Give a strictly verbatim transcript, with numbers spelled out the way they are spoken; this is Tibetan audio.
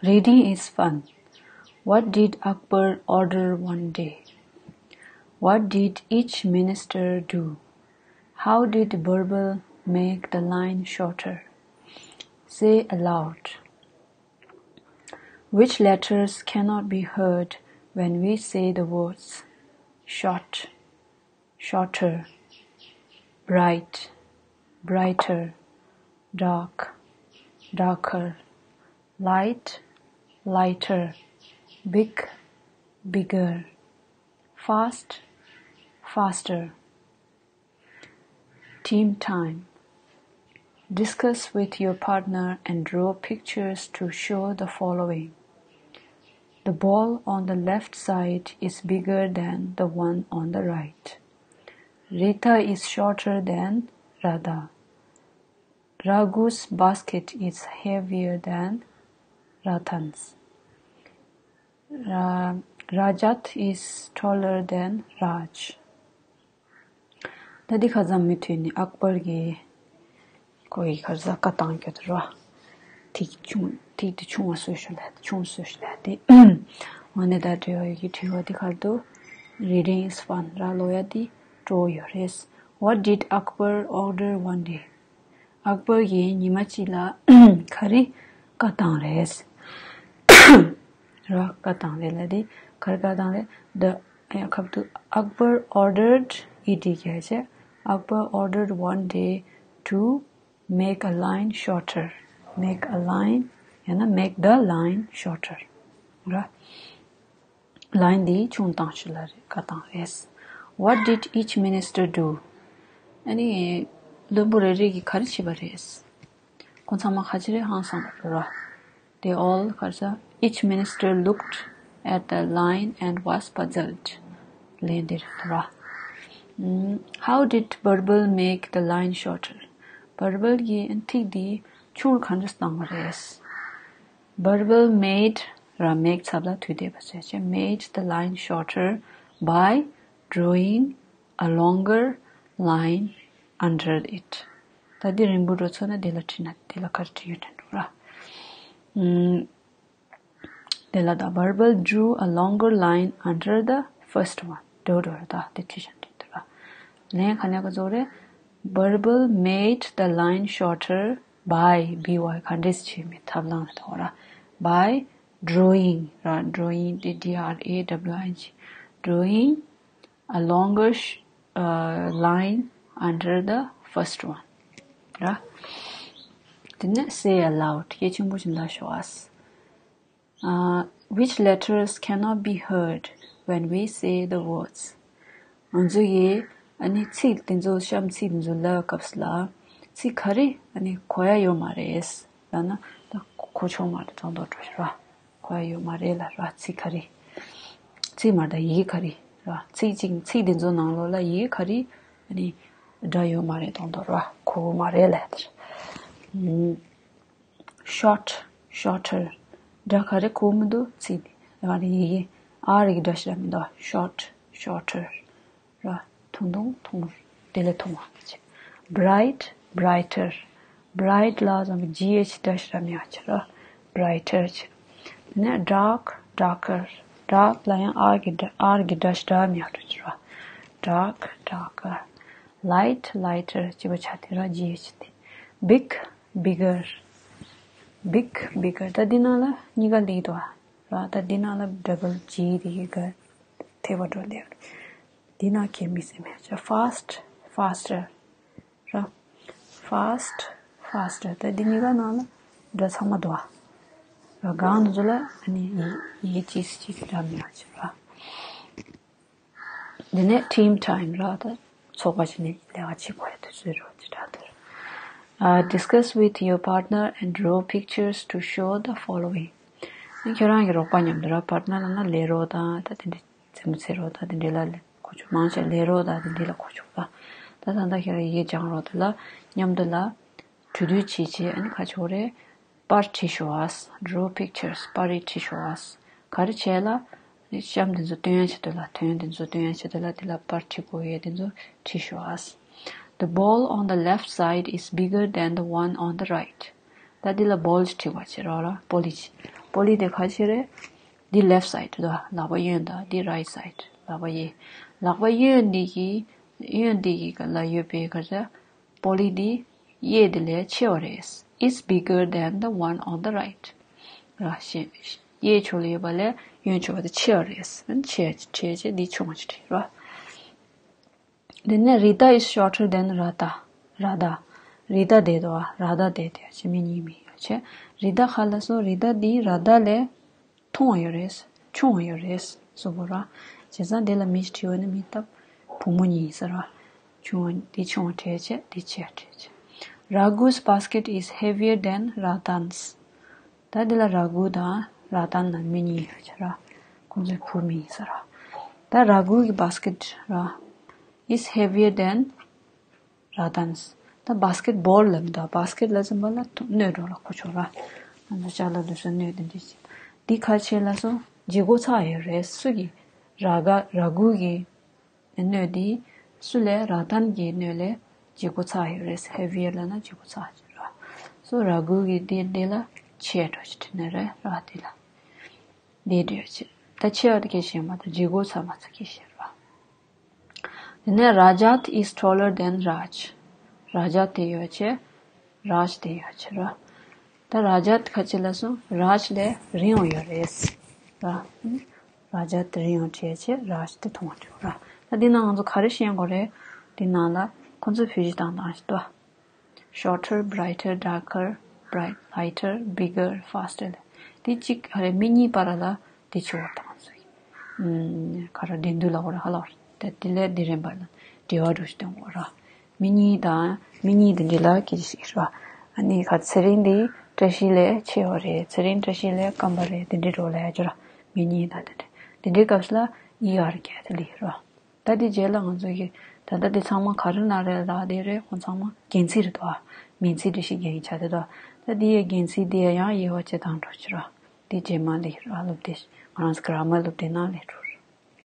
Reading is fun. What did Akbar order one day? What did each minister do? How did Birbal make the line shorter? Say aloud. Which letters cannot be heard when we say the words short, shorter, bright, brighter, dark, darker, light, lighter, big, bigger, fast, faster? Team time. Discuss with your partner and draw pictures to show the following. The ball on the left side is bigger than the one on the right. Rita is shorter than Radha. Raghu's basket is heavier than Rathan's. Ra- Rajat is taller than Raj. ད་འདི་ཁ་ཙམ་མུ་མཐུད་ནས་ཨག་པར་གྱི་ཁོ་ཡི་ཁར་ཟ་ཀ་བཏང་རྒྱུ་དེ་རོ། ཐིག་ཆུང་ཐིག་དེ་ཆུང་བ་བཟོས་ཤོག་ལ་ཆུང་བཟོས་ཤོག་ལ་དེ། འོ་ནས་ད་དྲི་བ་ཡི་གི་དྲི་བ་འདི་ཁར་དུ། Reading is fun. ར་ཀློག་ཡ་དེ་སྤྲོ་བོ་ཡོད་རེད། What did Akbar order one day? ཨག་པར་གྱིས་ཉི་མ་གཅིག་ལ་ག་རེ་བཀའ་བཏང་རེད། ར་བཀའ་བཏང་རེད་ལ་དེ་ག་རེ་བཀའ་བཏང་རེད། The ཁབ་ཏུ། Akbar ordered, ed རྒྱག་བྱས། Akbar ordered one day to make a line shorter. Make a line ཡང་ན་make the line shorter. ར། line འདི་ཆུང་བཏང་ཞིག་ལ་རེ་བཀའ་བཏང་རེད། What did each minister do? ཨ་ནི་བློན་པོ་རེ་རེ་གིས་ག་རེ་བྱས་པ་རེད། ཁོང་ཚང་མ་ཁ་ཆེ་རེ་ཧང་སང་བ་རེད། They all ག་རེ་ཟ། Each minister looked at the line and was puzzled. ལན་འདི་རེད་ར། How did Birbal make the line shorter? Birbal གིས་ཐིག་འདི་ཆུང་རུ་ག་འདྲ་བཏང་བ་རེད། Birbal made ར་make ཚབ་ལ་དུས་འདས་པ་བྱས་ཅེ། Made the line shorter by drawing a longer line under it. ད་འདི་རིང་པོ་འགྲོ་ཚོ་ན་འདི་ལ་བྲིས་ན་འདི་ལ་ག་རེ་བྲིས་ཡོད་དྲན་འགྲོ་ར། དེ་ལ་ད། Birbal drew a longer line under the first one. འགྲོ་འགྲོ་ར་ད་དེ་བྲིས་ཤག་འགྲིག་འདུག་ར། ལན་ག་ནས་ག་ཚོ་རེད། Birbal made the line shorter by, by ག་འདྲས་བྱས་མི་ཐབས་ལམ་རེད་དོ་ར། By drawing ར། Drawing དེ་D R A W I N G. Drawing a longer sh- uh, line under the first one. ར། དེ་ནས་say aloud. སྐད་ཆེན་པོ་ཞིག་ལ་ཤོག་ཨ། Uh, which letters cannot be heard when we say the words? ང་ཚོ་ཡིས་ཨ་ནི་ཚིག་དེ་ཚོ་གཤམ་ཚིག་དེ་ཚོ་ལབ་སྐབས་ལ་ཚིག་ག་རེ་ཨ་ནི་གོ་ཡ་ཡོད་མ་རེད་ལབ་ན་ད་གོ་ཆོག་མ་རེད་དོན་དག་འགྲོ་ར། གོ་ཡ་ཡོད་མ་རེད་ལ་ར། ཚིག་ག་རེ། ཚིག་མ་རེད་ད་ཡི་གེ་ག་རེ་ར། ཚིག་གཅིག་ཚིག་དེ་ཚོ་ནང་ལོགས་ལ་ཡི་གེ་ག་རེ་ཨ་ནི་སྒྲ་ཡོད་མ་རེད་དོན་དག་ར། གོ་མ་རེད་ལ་དེར། Short, shorter. སྒྲ་ག་རེ་གོ་མི་འདུག་ཚིག་དེ་ཡང་ཡི་གེ་ཨ་རིག་སྒྲ་ཞིག་མི་འདུག Short, shorter. ར། ཐུང་ཐུང་ཐུང་། དེ་ལས་ཐུང་བ་ཅིག Bright, brighter. Bright ལ་ཙམ་G H dash ར་མི་ཡ་ཅིག་ར། Brighter ཅིག་དེ་ནས་dark, darker. Dark ལ་ཡང་R གི་R གི་dash ར་མི་ཡ་ཅིག་ར། Dark, darker. Light, lighter ཅིག་བ་ཆ་དེ་ར་G H དེ། Big, bigger. Big, bigger. ད་འདི་ནང་ལ་གཉིས་ཀ་ལི་དོ་ར། ད་འདི་ནང་ལ་double G དེ་གི་ག་ཐེ་བ་འགྲོ་ལེ། འདི་ན་ཁྱེད་མི་སེམས་ཡ་ཆ་fast, faster ར། Fast, faster. ད་འདི་གཉིས་ཀ་ནང་ལ་སྒྲ་ཚང་མ་འདུག་ཨ། ར་གང་དུ་ཚོ་ལ་ཨ་ནི་ཡི་ཡི་ཅིས་ཅིས་འདྲ་མི་ཡ་ཆ་ར། འདི་ནས་team time ར། ད་ཚོགས་པ་ཞིག་ནས་ལས་ཀ་བྱེད་དགོས་ཡ་དུས་ཚོད་རོ་ཅི་འདྲ་འདུག Uh, discuss with your partner and draw pictures to show the following. ཁྱོད་རང་གི་རོགས་པ་མཉམ་དུ་ར། partner ལ་ན་ལས་རོགས་དང་ད་དེ་འདྲ། རྩེད་མོ་རྩེ་རོགས་དང་དེ་འདྲ་ལ་གོ་ཆོད། མང་ཆེ་ལས་རོགས་དང་དེ་འདྲ་ལ་གོ་ཆོད་ད། ད་ད་ལྟ་ཁྱེད་རང་ཡི་གེ་སྦྱང་རོགས་དེ་ལ་མཉམ་དུ་ལ་གྲོས་བསྡུར་བྱེད་བྱེད་ཨ་ནི་ཁ་ཕྱོགས་རེ་པར་བྲིས་ཤོག་ཨ། Draw pictures. པར་རེ་བྲིས་ཤོག་ཨ། ག་རེ་བྱས་ལ་གཤམ་དེ་ཚོ་སྟོན་ཡ་ཆེད་དུ་ལ་དོན་དེ་ཚོ་སྟོན་ཡ་ཆེད་དུ་ལ་དེ་ལ་པར་བྲིས་དགོས་ཡས་དེ་ཚོ་བྲིས་ཤོག་ཨ། The ball on the left side is bigger than the one on the right. ད་འདི་ལ་ball་ཅིག་བྲིས་པ་བྱེད་རོགས་ར། པོ་ལི་ཅིག་པོ་ལི་དེ་ག་ཅི་རེད། འདི་left side་དོ། ལག་པ་གཡོན་དང་འདི་right side། ལག་པ་གཡས། ལག་པ་གཡོན་འདི་གི་གཡོན་འདི་གི་ལ་ཡོད་པའི་ག་ཅི་པོ་ལི་འདི་གཡས་དེ་ལས་ཆེ་བ་རེད། It's bigger than the one on the right། ར། གཡས་ཕྱོགས་ལ་ཡོད་པ་ལས་གཡོན་ཕྱོགས་པ་དེ་ཆེ་བ་རེད། ཆེ་ཆེ་ཆེ་འདི་ཆུང་བ་ཅིག་བྲིས་ར། དེ་ནས་རི་ཏ་is shorter than ར་ཏ། ར་ཏ། རི་ཏ་དེ་དོ། ར་ཏ་དེ་དེ་ཅི་མི་གཉིས་མི་ཡོད་ཆེ། རི་ཏ་ག་ལ་སོ། རི་ཏ་འདི་ར་ཏ་ལས་ཐུང་བ་ཡོད་རེད། ཆུང་བ་ཡོད་རེད་གསུངས་པ་ར། བྱས་ཙང་དེ་ལ་མི་ཞིག་བྲིས་པ་ནི་མི་སྟབས་བུ་མོ་གཉིས་ཟེར་ར། ཆུང་བ་འདི་ཆུང་བ་བྲིས་ཆེ། འདི་ཆེ་བ་བྲིས་ཆེ། Raghu's basket is heavier than Ratan's། ད་འདི་ལ་ར་གུ་དང་ར་ཏན་ནི་མི་གཉིས་ཡོད་ཆེ་ར། ཁོང་ཚོའི་བུ་མི་ཡིན་ས་ར། ད་ར་གུ་གི་basket་ར། is heavier than Ratan's། ད་basket ball་ལབ་འདུག basket་ལ་ཟིན་པ་ལ་སྣོད་འགྲོ་ལ་ཁོ་ཆོ་ར། ང་ཚོ་ཅ་ལག་འདུག་ས་སྣོད་དེ་འདྲ་ཞིག་འདི་ཁ་ཆེ་ལ་སོ་ལྗིད་ཁོག་ཚ་ཡོད་རེད། སུ་གི་ར་ག་ར་གུ་གི་སྣོད་འདི་སུ་ལས་ར་ཏན་གྱི་སྣོད་ལས་ལྗིད་ཁོག་ཚ་ཡོད་རེད། heavier་ལབ་ན་ལྗིད་ཁོག་ཚ་ཡོད་ར། སོ་ར་གུ་གི་འདི་འདི་ལ་ཆེ་འགྲོ་ཞིག་བྲིས་ན་རེད་ར། འདི་ལ་འདི་འདྲ་ཡོད་ཆེ། ད་ཆེ་བ་དེ་སྐད་བཤད་མ་ད་ལྗིད་ཁོག་ཚ་མ་ཚ་སྐད་བཤད་ར། དེ་ནས་Rajat is taller than Raj། Rajat་དེ་ཡོད་ཆེ། Raj་དེ་ཡོད་ཆེ་ར། ད་Rajat་ཁ་ཆེ་ལ་སོ་Raj་ལས་རིང་བ་ཡོད་རེད་ར། Rajat་རིང་བ་བྲིས་ཆེ། Raj་དེ་ཐུང་བ་བྲིས་ར། ད་འདི་ནང་ང་ཚོ་ག་རེ་ཤེས་དགོས་རེད། འདི་ནང་ལ་ཁོང་ཚོ་བོད་གཞི་བཏང་བཏང་ཞིག་ཏོ། Shorter, brighter, darker, bright, lighter, bigger, faster། དེ་གཅིག་ཧ་རེ་མི་གཉིས་བར་ལ་དེ་ཆུ་བ་དང་ཚོ་ཡིན། ག་ར་འགྲན་བསྡུར་ལ་འོ་ར་ཧ་ལ་བར་ད་དེ་ལས་དེ་རིམ་པ་ལ་འབྲེལ་བ་འགྲོ་ཞིག་དང་འོ་ར། མི་གཉིས་དང་མི་གཉིས་དེ་འདྲ་ལ་སྐད་ཆ་ཞིག་ར། ཨ་ནི་ག་ཚེ་རིང་འདི་བཀྲ་ཤིས་ལས་ཆེ་བ་རེད། ཚེ་རིང་བཀྲ་ཤིས་ལས་སྐམ་པ་རེད། དེ་འདྲའི་འགྲོ་ལ་ཡ་ཅོ་ར། མི་གཉིས་དང་དེ་འདྲ་དེ་འདྲའི་སྐབས་སུ་ལ་ཨི་ཨར་གྱ་དེ་ལི་ར། ད་དེ་རྗེས་ལ་ང་ཚོ་གི་ད་ལྟ་དེ་ཚང་མ་ག་རེ་ན་རེ་ལ་དེ་རེད། ཁོང་ཚང་མ་རྒྱན་ཚིག་རེད་དོ། མིང་ཚིག་འདི་ཞིག་རྒྱན་ཆ་དེ་དོ། ད་དེ་ཡི་རྒྱན་ཚིག་དེ་ཡང་དབྱེ་བ་ཕྱེ་སྟངས་འགྲོ་ཕྱིར་ར། དེ་རྗེས་མ་ལས་ར་སློབ་དེ་ང་རང་ཚོ་གི་ར་མ་སློབ་དེ་ནང་ལས་འགྲོ།